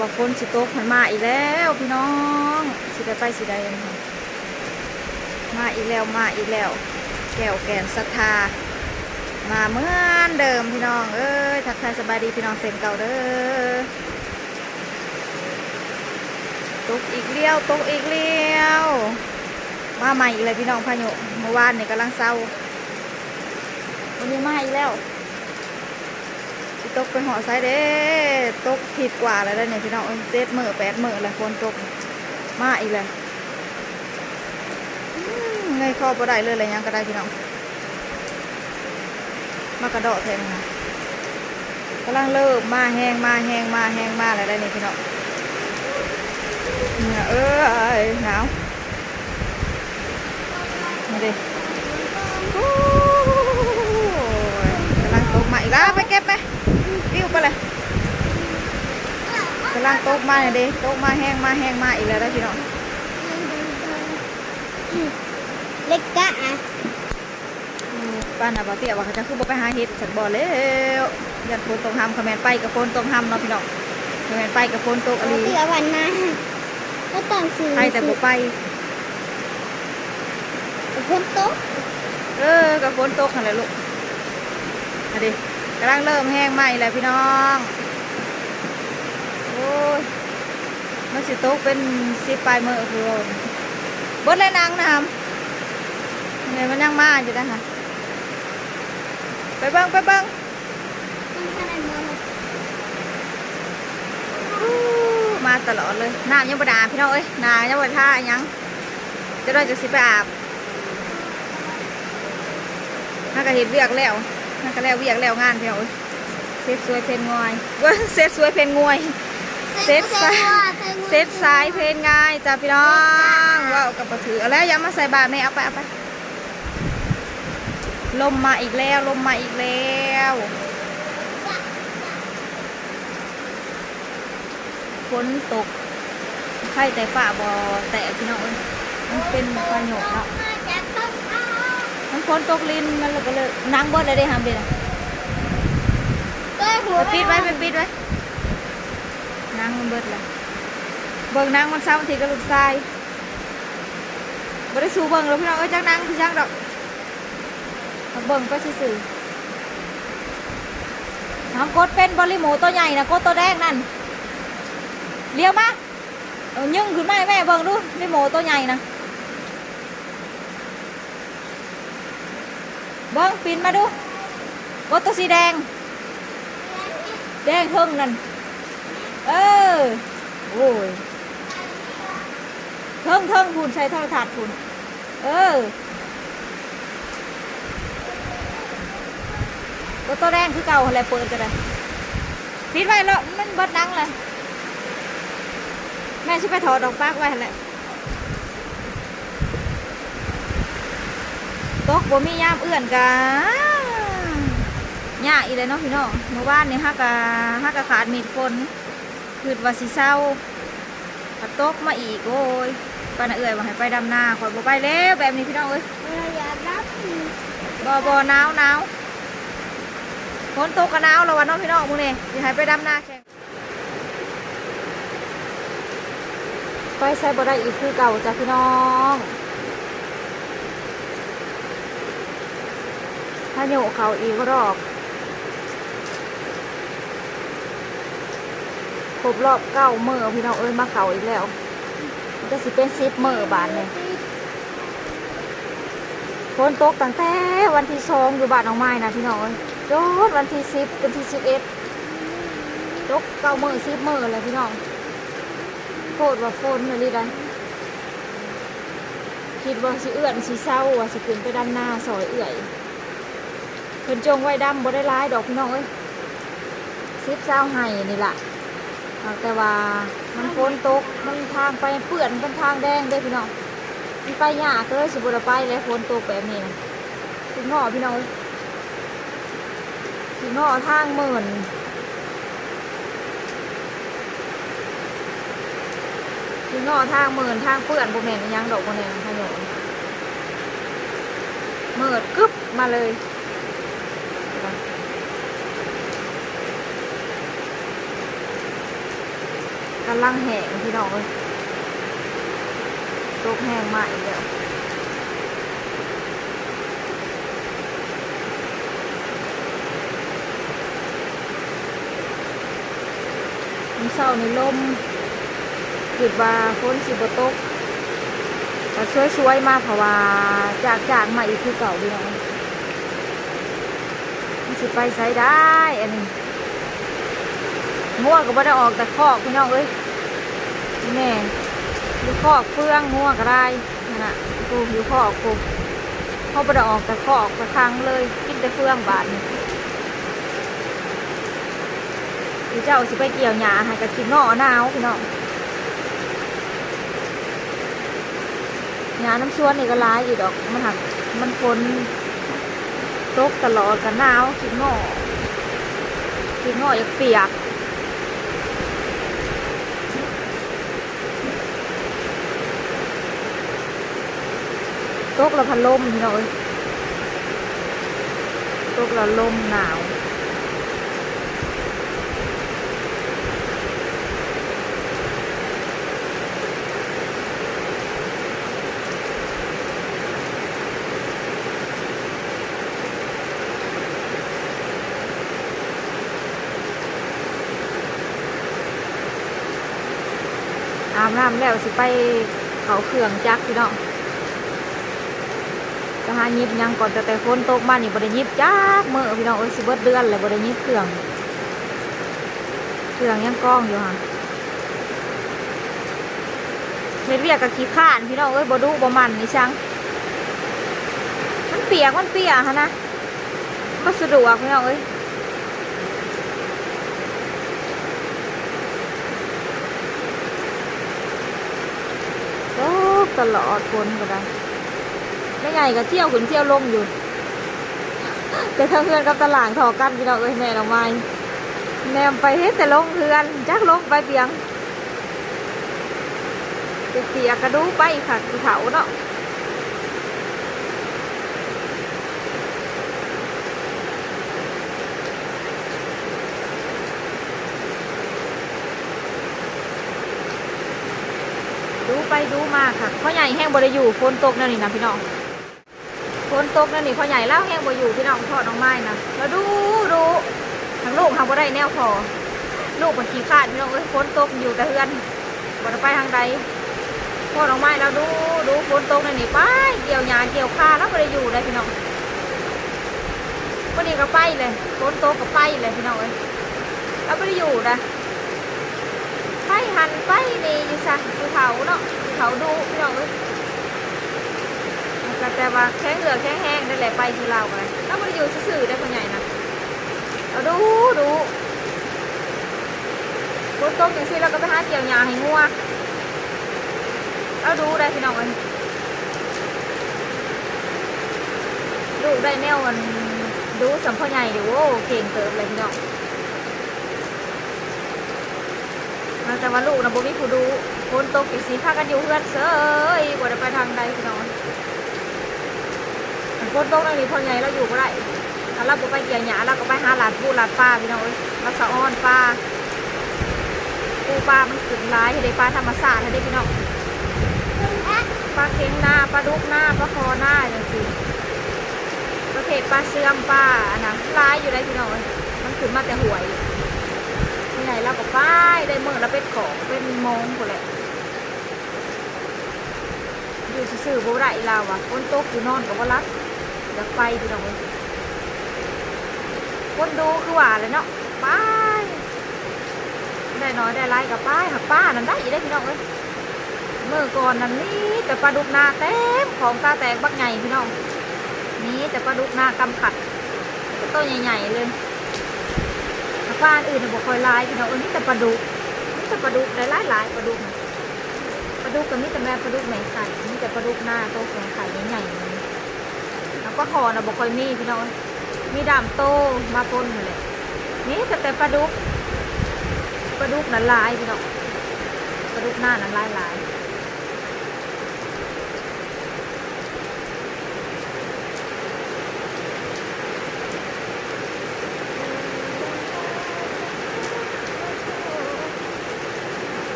ວ່າຝົນຊິຕົກ ມັນມາອີກແລ້ວພີ່ນ້ອງ ຊິໄດ້ໄປຊິໄດ້ ມາອີກແລ້ວ ມາອີກແລ້ວ ແກ້ວແກ່ນສັດທາ ມາເໝືອນເດີມພີ່ນ້ອງເອີຍ. ທັກທາຍສະບາຍດີພີ່ນ້ອງເຊັ່ນເກົ່າເດີ. ຕົກອີກແລ້ວ ຕົກອີກແລ້ວ ມາໃໝ່ອີກແລ້ວພີ່ນ້ອງ. ພາຍຸເມື່ອວານນີ້ກຳລັງເຊົາ ວັນນີ້ມາອີກແລ້ວ. ຊິຕົກໄປຮອດໃສເດ້? ຕົກທິດກວ່າແລ້ວເດ້ນີ້ພີ່ນ້ອງເອີຍ ເຈັດມື້ແປດມື້ແລ້ວ ຝົນຕົກ ມາອີກແລ້ວ. ອືມ ເງີຍຄໍບໍ່ໄດ້ເລີຍ ແລ້ວຫຍັງກໍໄດ້ພີ່ນ້ອງ. ມາກະເດາະແທ້ນີ້ນະ ກຳລັງເລີ່ມມາແຮງ ມາແຮງ ມາແຮງ ມາແລ້ວໄດ໋ນີ້ພີ່ນ້ອງ. ເອີຍ ໜາວ ນີ້ເດ້ ໂອ້ຍ ກຳລັງຕົກມາອີກແລ້ວ ໄປເກັບໄປ ປິວໄປເລີຍ. ກຳລັງຕົກມານີ້ເດ້ ຕົກມາແຮງ ມາແຮງ ມາອີກແລ້ວໄດ໋ພີ່ນ້ອງ. ເລັກກະອະ ອືມ ປານນະ ບ່າວເຕ້ຍວ່າ ເຂົາເຈົ້າຄືບໍ່ໄປຫາເຫັດຊັ້ນບໍ່ແລ້ວ ຢ້ານຝົນຕົກຮຳ. ຄັນແມ່ນໄປກໍຝົນຕົກຮຳເນາະພີ່ນ້ອງ ຄັນແມ່ນໄປກໍຝົນຕົກອີ່ຫຼີ. ບ່າວເຕ້ຍວ່ານະ ກໍຕ້ອງຊື້ ໃຜແຕ່ບໍ່ໄປ ກໍຝົນຕົກ. ເອີ ກໍຝົນຕົກຫັ້ນແຫຼະລູກ. ອັນນີ້ກຳລັງເລີ່ມແຮງມາອີກແລ້ວພີ່ນ້ອງ. ໂອ້ຍ ມັນຊິຕົກເປັນສິບປາຍມື້ພຸ້ນ ເບິດແລ້ວໜັງນະຫຳ. ນີ້ມັນຍັງມາຢູ່ເດ້ຫະ ໄປເບິ່ງ ໄປເບິ່ງ. ມາຕະຫຼອດເລີຍ ນ້ຳຍັງບໍ່ໜາພີ່ນ້ອງເອີຍ ໜາຍັງບໍ່ໄດ້ທາຫຍັງ ຈັກໜ້ອຍຈັ່ງຊິໄປອາບ. ຫາກະເຮັດວຽກແລ້ວ ຫາກະແລ້ວວຽກແລ້ວງານພີ່ນ້ອງເອີຍ. ເສັດສວຍເພນງວຍ ເອີຍ ເສັດສວຍເພນງວຍ ເສັດສາຍ ເສັດສາຍເພນງາຍຈ້າພີ່ນ້ອງ. ເວົ້າກັບບໍ່ຖືກ ເອົາແລ້ວ ຢ່າມາໃສ່ບາດແມ່ ເອົາໄປ ເອົາໄປ. ລົມມາອີກແລ້ວ ລົມມາອີກແລ້ວ. ຝົນຕົກ ໄຄແຕ່ຟ້າບໍ່ແຕກພີ່ນ້ອງເອີຍ ມັນເປັນພາຍຸເນາະ ມັນຝົນຕົກລິນ ມັນກໍເລີຍ ໜັງເບິດແລ້ວເດ້ຫຳເດ້ນະ. ໄປປິດໄວ້ ໄປປິດໄວ້ ໜັງມັນເບິດແລ້ວ. ເບິ່ງໜັງວັນເສົາວັນອາທິດກັບລູກຊາຍ ບໍ່ໄດ້ສູ່ເບິ່ງດອກພີ່ນ້ອງເອີຍ ຈັກໜັງຄືຫຍັງດອກ. ມາເບິ່ງໄປຊື່ໆ. ຫາ ກົດເປັນບໍ່ ຣີໂມດໂຕໃຫຍ່ນະ ກົດໂຕແດງນັ້ນ ລຽວມາ ເອີ ຍຶ່ງຂຶ້ນມາໃຫ້ແມ່ເບິ່ງດູ ຣີໂມດໂຕໃຫຍ່ນະ ເບິ່ງ ປິ່ນມາດູ ກົດໂຕສີແດງ ແດງເທິງນັ້ນ ເອີ ໂອ້ຍ ເທິງໆ ພຸ້ນ ໃສ່ໂທລະທັດພຸ້ນ ເອີ. ກໍໂຕແດງຄືເກົ່າຫັ້ນແຫຼະ ເປີດກໍໄດ້ ປິດໄວ້ເນາະ ມັນເບິດໜັງແລ້ວ ແມ່ຊິໄປຖອດດອກ ປາກໄວ້ຫັ້ນແຫຼະ. ຕົກບໍ່ມີຍາມເອື້ອນກະຍາກອີກແຫຼະເນາະພີ່ນ້ອງ. ມື້ວານນີ້ເຮົາກະ ເຮົາກະຂາດເມັດຝົນ ຄິດວ່າຊິເຊົາ ພັດຕົກມາອີກ ໂອ້ຍ ປານເອື້ອຍວ່າໃຫ້ໄປດຳນາ ຂ້ອຍບໍ່ໄປແລ້ວແບບນີ້ພີ່ນ້ອງເອີຍ. ເອີ ຢາກດຳ ບໍ່ ບໍ່ ໜາວ ໜາວ ຝົນຕົກກໍໜາວແລ້ວວ່າເນາະພີ່ນ້ອງ ມື້ນີ້ຊິໃຫ້ໄປດຳນາແຂ່ງ ໄປໃສບໍ່ໄດ້ອີກຄືເກົ່າຈ້າພີ່ນ້ອງ. ພາຍຸເຂົ້າອີກຮອບ ຄົບຮອບເກົ້າມື້ພີ່ນ້ອງເອີຍ ມາເຂົ້າອີກແລ້ວ ມັນກໍຊິເປັນສິບມື້ບາດນີ້. ຝົນຕົກຕັ້ງແຕ່ວັນທີສອງຢູ່ບ້ານນ້ອງມາຍນະພີ່ນ້ອງເອີຍ ຈົນວັນທີສິບ ວັນທີສິບເອັດ ຕົກເກົ້າມື້ສິບມື້ແລ້ວພີ່ນ້ອງ. ໂພດວ່າຝົນອີ່ຫຼີໃດ ຄິດວ່າຊິເອື້ອນຊິເຊົາ ວ່າຊິຂຶ້ນໄປດຳນາຊ່ອຍເອື້ອຍ. ເພິ່ນຈົ່ງໄວ້ດຳບໍ່ໄດ້ຫຼາຍດອກພີ່ນ້ອງເອີຍ ສິບຊາວໄຮ່ນີ້ລະ ຫາກແຕ່ວ່າມັນຝົນຕົກ ມັນທາງໄປເປື້ອນ ເປັນທາງແດງເດ້ພີ່ນ້ອງ ມັນໄປຍາກ ກໍເລີຍຊິບໍ່ໄດ້ໄປແຫຼະ ຝົນຕົກແບບນີ້ນະ. ຂີ້ເງາະພີ່ນ້ອງເອີຍ ຂີ້ເງາະທາງເມີນ ຂີ້ເງາະທາງເມີນ ທາງເປື້ອນ ບໍ່ແມ່ນອີ່ຫຍັງດອກ ບໍ່ແມ່ນຂະໂຍນ ເມີດກຶບມາເລີຍ. ກຳລັງແຫ້ງພີ່ນ້ອງເອີຍ ຕົກແຮງມາອີກແລ້ວ. ມື້ເຊົ້ານີ້ລົມ ຄິດວ່າຝົນຊິບໍ່ຕົກ ກໍສວຍໆມາ ເພາະວ່າຈາກໆມາອີກຄືເກົ່າພີ່ນ້ອງ. ມັນຊິໄປໃສໄດ້ອັນນີ້ ງົວກໍບໍ່ໄດ້ອອກແຕ່ຄອກພີ່ນ້ອງເອີຍ ແມ່ນ ຢູ່ຄອກເຟືອງ ງົວກໍໄດ້ ຫັ້ນນະ ໂອ້ ຢູ່ຄອກພຸ້ນ ເຮົາບໍ່ໄດ້ອອກແຕ່ຄອກແຕ່ຄັງເລີຍ ກິນແຕ່ເຟືອງບາດນີ້. ເຈົ້າຊິໄປກ່ຽວຫຍ້າໃຫ້ ກໍຂີ້ເງາະໜາວພີ່ນ້ອງ. ຫຍ້ານຳສວນນີ້ກໍຫຼາຍຢູ່ດອກ ມັນຫາກ ມັນຝົນຕົກຕະຫຼອດ ກໍໜາວ ຂີ້ເງາະ ຂີ້ເງາະຢາກປຽກ. ຕົກແລ້ວພັດລົມພີ່ນ້ອງເອີຍ ຕົກແລ້ວລົມໜາວ. ອາບນ້ຳແລ້ວຊິໄປເຂົ້າເຄື່ອງຈັກພີ່ນ້ອງ ໄປຫາຫຍິບຫຍັງກ່ອນ ຕັ້ງແຕ່ຝົນຕົກມານີ້ບໍ່ໄດ້ຫຍິບຈັກມື້ພີ່ນ້ອງເອີຍ ຊິເບິດເດືອນແລ້ວບໍ່ໄດ້ຫຍິບເຄື່ອງ ເຄື່ອງຍັງກອງຢູ່ຫັ້ນ. ເຮັດວຽກກໍຂີ້ຄ້ານພີ່ນ້ອງເອີຍ ບໍ່ດຸບໍ່ໝັ່ນອີສັງ ມັນປຽກ ມັນເປຍຫັ້ນນະ ບໍ່ສະດວກພີ່ນ້ອງເອີຍ. ຕົກຕະຫຼອດ ຝົນກໍໄດ້ ແມ່ໃຫຍ່ກໍທ່ຽວຂຶ້ນທ່ຽວລົງຢູ່ ແຕ່ທາງເຮືອນກັບຕະຫຼາງທໍ່ກັນພີ່ນ້ອງເອີຍ. ແມ່ນ້ອງໄມ້ແນມໄປເຫັນແຕ່ລົງເຮືອນ ຈັກລົງໄປປຽງ ເປີກໆກະດູໄປຄັກຜູ້ເຖົ້າເນາະ. ດູໄປດູມາຄັກ ພໍ່ໃຫຍ່ແຮງບໍ່ໄດ້ຢູ່ ຝົນຕົກແນວນີ້ນະພີ່ນ້ອງ. ຝົນຕົກແນວນີ້ ພໍ່ໃຫຍ່ລາວແຮງບໍ່ຢູ່ພີ່ນ້ອງ ເພາະນ້ອງໄມ້ນະລາວດຸດຸ ທາງລູກຫາບໍ່ໄດ້ແນວພໍ້ ລູກມັນຂີ້ຄ້ານພີ່ນ້ອງເອີຍ. ຝົນຕົກຢູ່ແຕ່ເຮືອນ ບໍ່ໄດ້ໄປທາງໃດ ເພາະນ້ອງໄມ້ລາວດຸດຸ ຝົນຕົກແນວນີ້ ໄປກ່ຽວຫຍ້າກ່ຽວຄາ ລາວບໍ່ໄດ້ຢູ່ໃດພີ່ນ້ອງ. ມື້ນີ້ກໍໄປເລີຍ ຝົນຕົກກໍໄປເລີຍພີ່ນ້ອງເອີຍ ລາວບໍ່ໄດ້ຢູ່ໃດ. ໄປຫັ້ນໄປນີ້ຢູ່ຊະ ຜູ້ເຖົ້າເນາະ ຜູ້ເຖົ້າດຸພີ່ນ້ອງເອີຍ. ກໍແຕ່ວ່າແຂງເຫຼືອແຂງແຮງນັ້ນແຫຼະ ໄປຄືລາວກໍໄດ້ ລາວບໍ່ໄດ້ຢູ່ຊື່ໆໄດ໋ ພໍ່ໃຫຍ່ນະ ລາວດຸດຸ. ຝົນຕົກຈັ່ງຊີ້ລາວກໍໄປຫາກ່ຽວຫຍ້າໃຫ້ງົວ ລາວດຸໄດ໋ພີ່ນ້ອງເອີຍ. ລູກໄດ້ແນວອັນດຸສ່ຳພໍ່ໃຫຍ່ຢູ່ ໂອ້ ເກັ່ງເຕີບເລີຍພີ່ນ້ອງ. ແຕ່ວ່າລູກນະບໍ່ມີຜູ້ດຸ ຝົນຕົກຈັ່ງຊີ້ພາກັນຢູ່ເຮືອນເສີຍ ບໍ່ໄດ້ໄປທາງໃດພີ່ນ້ອງ. ຝົນຕົກແນວນີ້ພໍ່ໃຫຍ່ລາວຢູ່ບໍ່ໄດ້ ຖ້າລາວບໍ່ໄປກ່ຽວຫຍ້າ ລາວກໍໄປຫາລາດປູລາດປາພີ່ນ້ອງເອີຍ ລາວສະອອນປາ ປູປາມັນຂຶ້ນຫຼາຍເດ້ ປາທຳມະຊາດເດ້ພີ່ນ້ອງ. ປາເຂັງນາ ປາດຸກນາ ປາຄໍນາຈັ່ງຊີ້ ປະເພດປາເຊື່ອມ ປາອັນນັ້ນຫຼາຍຢູ່ໃດ໋ພີ່ນ້ອງເອີຍ. ມັນຂຶ້ນມາແຕ່ຫ້ວຍ ແມ່ໃຫຍ່ລາວກໍໄປ ໄດ້ມື້ລະເປັນຂອງເປັນໂມງພຸ້ນແຫຼະ. ຢູ່ຊື່ໆບໍ່ໄດ້ລາວວ່າ ຝົນຕົກຢູ່ນອນກໍບໍ່ຫຼັບ ຢາກໄປພີ່ນ້ອງເອີຍ. ຄົນດູຄືວ່າແຫຼະເນາະ ໄປ ໄດ້ໜ້ອຍໄດ້ຫຼາຍກໍໄປ ຫາກປານັ້ນໄດ້ອີກເດ້ພີ່ນ້ອງເອີຍ. ມື້ກ່ອນນັ້ນມີແຕ່ປາດຸກນາເຕັມຂອງ ຕາແຕກບັກໃຫຍ່ພີ່ນ້ອງ ມີແຕ່ປາດຸກນາກຳຂັດ ໂຕໃຫຍ່ໆເລີຍ. ປາອັນອື່ນນະບໍ່ຄ່ອຍຫຼາຍພີ່ນ້ອງເອີຍ ມີແຕ່ປາດຸກ ມີແຕ່ປາດຸກໄດ້ຫຼາຍໆ ປາດຸກນະ. ປາດຸກກໍມີແຕ່ແມ່ປາດຸກແມ່ໄຂ່ ມີແຕ່ປາດຸກນາໂຕແມ່ໄຂ່ໃຫຍ່ໆ ແລ້ວປາຄໍ່ນະບໍ່ຄ່ອຍມີພີ່ນ້ອງເອີຍ ມີດ້າມໂຕມາປົນຫັ້ນແຫຼະ. ມີແຕ່ ແຕ່ປາດຸກ ປາດຸກນັ້ນຫຼາຍພີ່ນ້ອງ ປາດຸກນານັ້ນຫຼາຍໆ.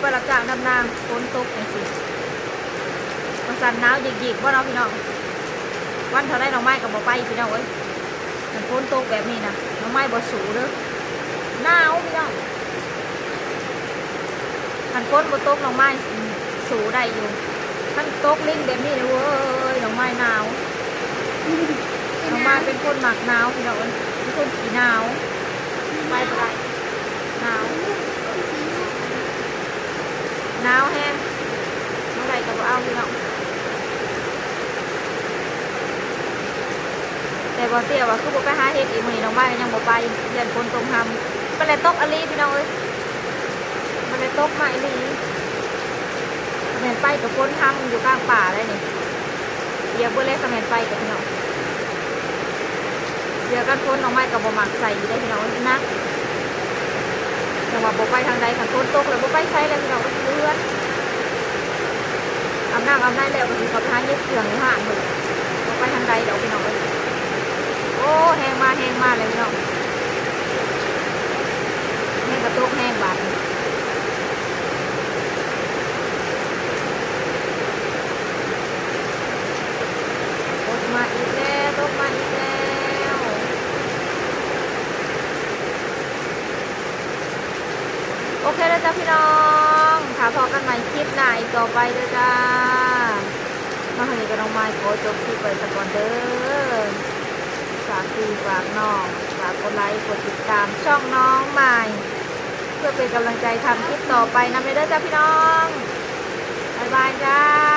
ໄປຮັບຈ້າງດຳນາ ຝົນຕົກຈັ່ງຊີ້ ວ່າຊັ້ນ ໜາວຢິກໆ ບໍ່ເນາະພີ່ນ້ອງ. ວັນເທົ່າໃດນ້ອງໄມ້ກໍບໍ່ໄປພີ່ນ້ອງເອີຍ. ຄັນຝົນຕົກແບບນີ້ນະ ນ້ອງໄມ້ບໍ່ສູ້ເດີ້ ໜາວພີ່ນ້ອງ. ຄັນຝົນບໍ່ຕົກນ້ອງໄມ້ສູ້ໄດ້ຢູ່ ຄັນຕົກລິນແບບນີ້ນະ ເວີຍ ນ້ອງໄມ້ໜາວ. ນ້ອງໄມ້ເປັນຄົນມັກໜາວພີ່ນ້ອງເອີຍ ເປັນຄົນຂີ້ໜາວ ໄປບໍ່ໄດ້ ໜາວ ໜາວແຮງ ບໍ່ໄດ້ກໍບໍ່ເອົາພີ່ນ້ອງ. ແຕ່ບໍ່ເຕຍວ່າຄືບໍ່ໄປຫາເຫັດອີກ ມື້ນີ້ນ້ອງໄມ້ກໍຍັງບໍ່ໄປ ຢ້ານຝົນຕົກຮຳ. ມັນແຫຼະຕົກອີ່ຫຼີພີ່ນ້ອງເອີຍ ມັນແຫຼະຕົກມາອີ່ຫຼີ. ແມ່ນໄປກໍຝົນຮຳຢູ່ກາງປ່າໄດ໋ນີ້ ປຽກເບິດແລ້ວ ຄັນແມ່ນໄປກໍພີ່ນ້ອງ. ເສື້ອກັນຝົນນ້ອງໄມ້ກໍບໍ່ມັກໃສ່ຢູ່ເດ້ພີ່ນ້ອງ ມັນໜັກ. ຈັ່ງວ່າບໍ່ໄປທາງໃດ ຄັນຝົນຕົກແລ້ວບໍ່ໄປໃສແລ້ວພີ່ນ້ອງ ກໍຢູ່ເຮືອນ. ອາບນ້ຳອາບໃນແລ້ວກໍຊິເຂົ້າໄປຫາເກັບເຄື່ອງຢູ່ຮ້ານພຸ້ນແຫຼະ ບໍ່ໄປທາງໃດດອກພີ່ນ້ອງເອີຍ. ໂອ້ ແຮງມາແຮງມາແລ້ວພີ່ນ້ອງ ແຮງກໍຕົກແຮງບາດນີ້. ຕົກມາອີກແລ້ວ ຕົກມາອີກແລ້ວ. ໂອເຄເດີຈ້າພີ່ນ້ອງ ຖ້າພໍ້ກັນໃໝ່ຄລິບໜ້າອີກຕໍ່ໄປເດີຈ້າ. ມາເທົ່ານີ້ກໍນ້ອງໄມ້ຂໍຈົບຄລິບໄວ້ສາກ່ອນເດີ. ຝາກພີ່ຝາກນ້ອງ ຝາກກົດໄລກົດຕິດຕາມຊ່ອງນ້ອງໄມ້ ເພື່ອເປັນກຳລັງໃຈທຳຄລິບຕໍ່ໄປນຳເດີຈ້າພີ່ນ້ອງ. ບາຍບາຍຈ້າ.